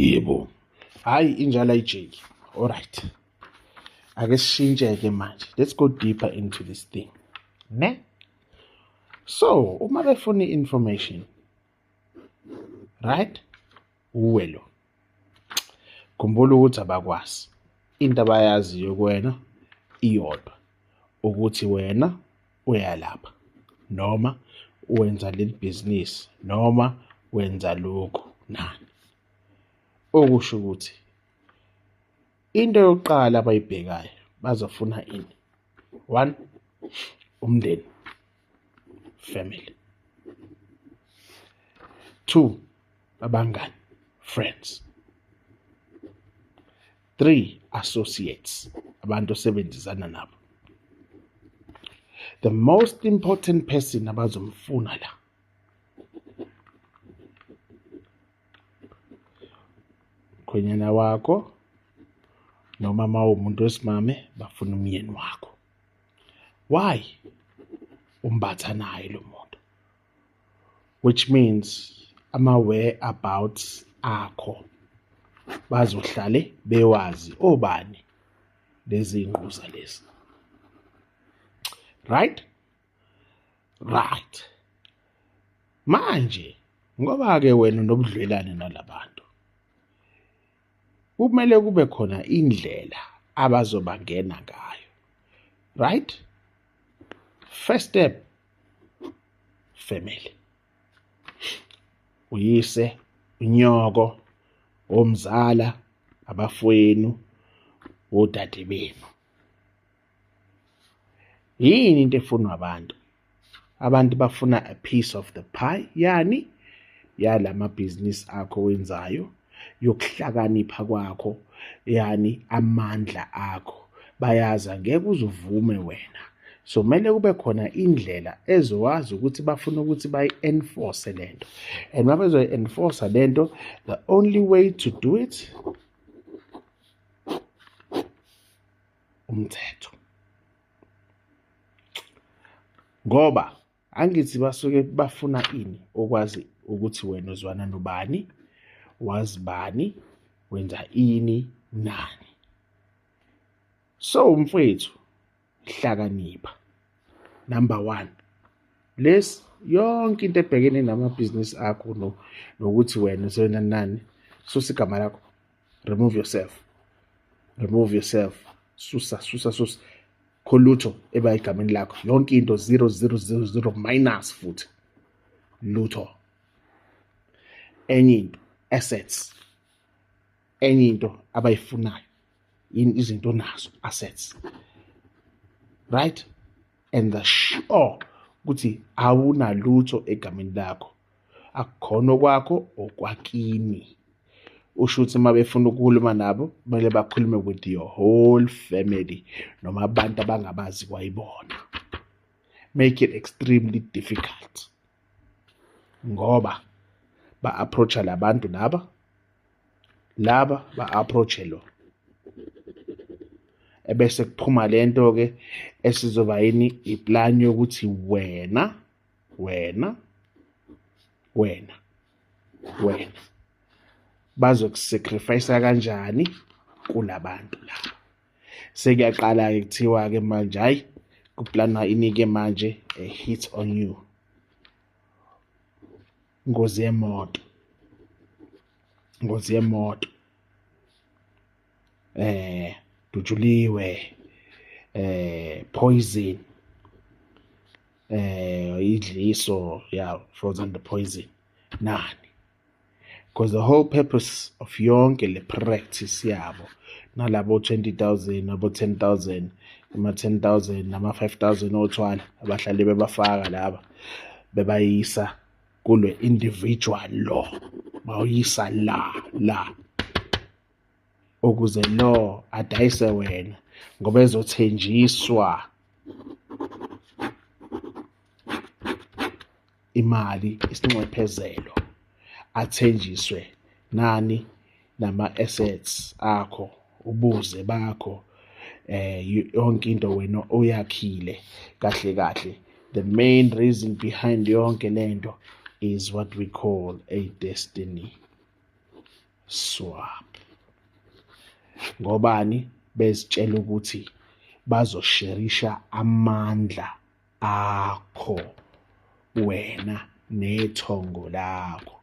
Yebo. Hhayi, injalo ayijiki. Alright, ake sishintshe-ke manje, let's go deeper into this thing, ne? So uma befuna i-information, right, uwe lo, khumbula ukuthi abakwazi into abayaziyo kuwena iyodwa, ukuthi wena uyalapha noma wenza leli bhizinisi noma wenza lokhu nani. Okusho ukuthi into yokuqala abayibhekayo, bazofuna ini? One, umndeni, family. Two, abangani, friends. Three, associates, abantu osebenzisana nabo. The most important person abazomfuna la, mkhwenyana wakho, noma uma uwumuntu wesimame bafuna umyeni wakho. Why? Umbatha naye lo muntu, which means ama-whereabouts akho bazohlale bewazi obani lezi ngquza lezi, right? Right. Manje ngoba-ke wena unobudlelwane nalabantu, kumele kube khona indlela abazobangena ngayo, right? First step, family, uyise, unyoko, omzala, abafowenu, odade benu. Yini into efunwa abantu? Abantu bafuna a piece of the pie, yani yalamabhizinisi akho wenzayo, yokuhlakanipha kwakho, yani amandla akho. Bayazi angeke uzuvume wena, so kumele kube khona indlela ezowazi ukuthi bafuna ukuthi bayi-enforce lento, and uma bezoyi-enforce lento, the only way to do it, umthetho. Ngoba angithi basuke bafuna ini? Okwazi ukuthi wena uzwana nobani, wazi bani, wenza ini nani. So mfowethu, hlakanipha. Number 1, lesi yonke into ebhekene namabhizinisi akho nokuthi wena usebenza nani, susa igama lakho, remove yourself, remove yourself, susa, susa, susa kholutho eba egameni lakho, yonke into 0 0 0 0 minus futhi lutho. Enye into, assets, enye into abayifunayo izinto nazo, assets, right? And the sure ukuthi awunalutho egameni lakho, akukhona okwakho okwakini. Usho ukuthi uma befuna ukukhuluma nabo kumele bakhulume with your whole family noma abantu abangabazi kwayibona. Make it extremely difficult, ngoba ba-approacha labantu laba, laba ba-approache lo, ebese kuphuma lento ke esizoba yini iplan yokuthi wena, wena, wena, wena bazokusacrifice kanjani kulabantu laba. Sekuyaqala ke kuthiwa ke manje hayi kuplanwa inike manje a hit on you, ngozi yemoto, ngozi yemoto, dutshuliwe, poison, idliso, yeah, frozen the poison nani. Because the whole purpose of yonke le practice yabo nalabo 20,000, abo 10,000, ama 10,000 nama 5,000 othwala abahlali bebafaka laba, bebayisa kule individual lo, bawuyisa la la ukuze lo adayise wena ngoba ezothenjiswa imali, isinxephezelo, athenjiswe nani nama assets akho, ubuze bakho, yonke into wena oyakhile kahle kahle. The main reason behind yonke lento is what we call a destiny Swap. Ngobani bezitshela ukuthi bazosherisha amandla akho wena nethongo lakho,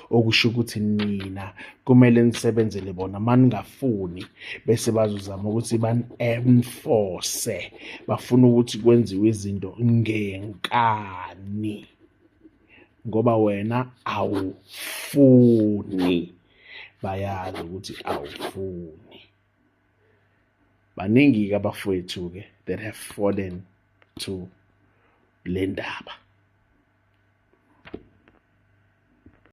okusho ukuthi nina kumele nisebenzele bona maningafuni, bese bazozama ukuthi bani-enforce, bafuna ukuthi kwenziwe izinto ngenkani ngoba wena awufuni, bayazi ukuthi awufuni. Baningi-ke abafowethu-ke that have fallen to le ndaba.